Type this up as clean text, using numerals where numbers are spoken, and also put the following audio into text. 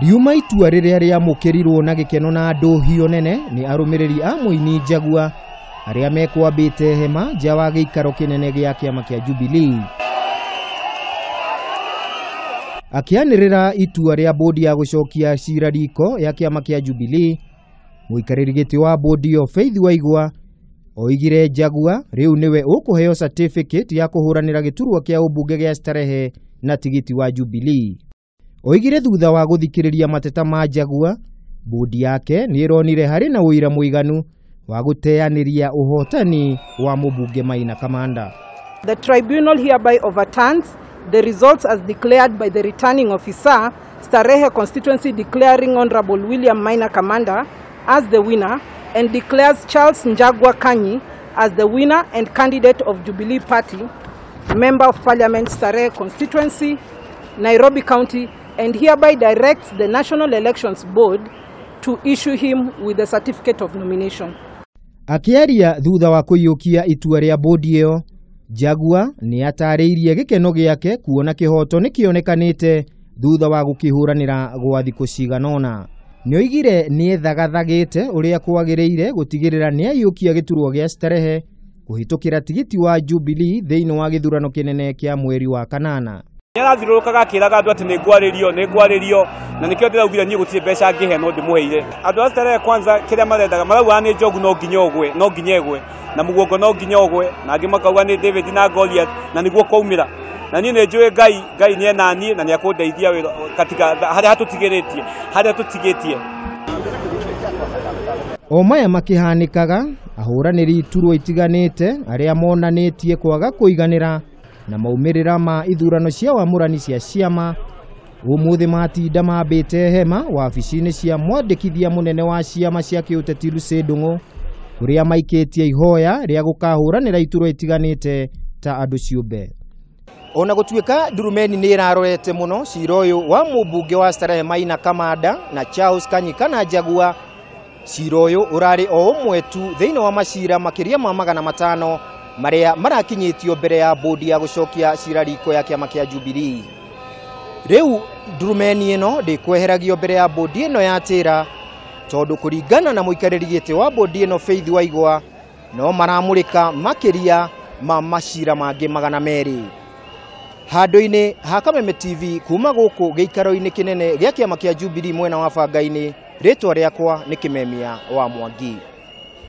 Riuma itua rĩrĩa rĩamũkĩrirwo na gĩkeno na ndũhio nene nĩ arũmĩrĩri a mũini Jaguar arĩa mekwambĩte hema nja wa gĩikaro kĩnene gĩa kĩama kĩa Jubilee. Akĩanĩrĩra itua rĩa bodi ya gũcokia cira riko ya kĩama kĩa Jubilee, mũikarĩri gĩtĩ wa bodi ĩyo Faith Waigwa oigire Jaguar rĩu nĩwe ũkũheo certificate ya kũhũranĩra gĩturwa kĩa ũmbunge gĩa Starehe na tigiti wa Jubilee. Oigire thutha wa gũthikĩrĩria mateta ma Jaguar, bodi yake nĩ ĩronire harĩ na ũira mũiganu wa gũteanĩria ũhotani wa mũmbunge Maina Kamanda. The tribunal hereby overturns the results as declared by the returning officer, Starehe constituency, declaring Honorable William Maina Kamanda as the winner and declares Charles Njagua Kanyi as the winner and candidate of Jubilee Party, Member of Parliament, Starehe constituency, Nairobi County, and hereby directs the National Elections Board to issue him with a certificate of nomination. Akĩaria thutha wa kũiyũkia itua rĩa bodi ĩyo, Jaguar nĩ atarĩirie gĩkeno gĩake kuona kĩhoto nĩ kĩonekanĩte thutha wa gũkĩhũranĩra gwa thikũ cigana ũna. Nĩoigire nĩethagathagĩte ũrĩa kwagĩrĩire gũtigĩrĩra nĩaiyũkia gĩturwa gĩa Starehe kũhĩtũkĩra tigiti wa Jubilee thĩinĩ wa gĩthurano kĩnene kĩa mweri wa kanana. Nĩarathiũrũrũkaga akĩraga andũ atĩ nĩngwarĩrio, nĩngwarĩrio, na nĩkĩo ndĩraugire niĩ gũtirĩ mbeca ngĩhe no ndĩmũheire. Andũ a Starehe kwanza kĩrĩa marendaga maraugaga nĩ Njogu no nginya ũgwe, no nginya ĩgwe, na Mũguongo no nginya ũgwe, na angĩ makauga nĩ David na Goliath, na nĩguo kwaumĩra. Na niĩ nĩnjũĩ Ngai, Ngai nĩ ena niĩ na nĩekũndeithia wĩra katika harĩa hatũtigĩrĩtie, harĩa tũtigĩtie. O maya makĩhanĩkaga, ahũranĩri iturwa itiganĩte arĩa monanĩtie kwaga kũiganĩra na maumĩrĩra ma ithurano cia wamũrani cia ciama ũmũthĩ matinda mambĩte hema wabici-inĩ cia mwandĩkithia mũnene wa ciama cia kĩũteti Lucy Ndung'u, kũrĩa maikĩtie ihoya rĩa gũkahũranĩra iturwa itiganĩte ta andũ ciũmbe. Ona gũtuĩka ndurumeni nĩ ĩrarorete mũno cira ũyũ wa mũmbunge wa Starehe Maina Kamanda na Charles Kanyi kana Jaguar, cira ũyũ ũrarĩ o ũmwe tu thĩinĩ wa macira makĩria ma 500 marĩa marakinyĩtio mbere ya bodi ya gũcokia cira riko ya kĩama kĩa Jubilee. Rĩu ndurumeni ĩno ndĩkweheragio mbere ya bodi ĩno ya tĩra tondũ kũringana na mũikarĩri gĩtĩ wa bodi ĩno Faith Waigwa no maramũrĩka makĩria ma macira mangĩ 200. Handũ-inĩ ha Kameme TV kuma gũkũ gĩikaro-inĩ kĩnene gĩa kĩama kĩa Jubilee mwena wa Bangainĩ, rĩtwa rĩakwa nĩ Kĩmemia wa Mwangi.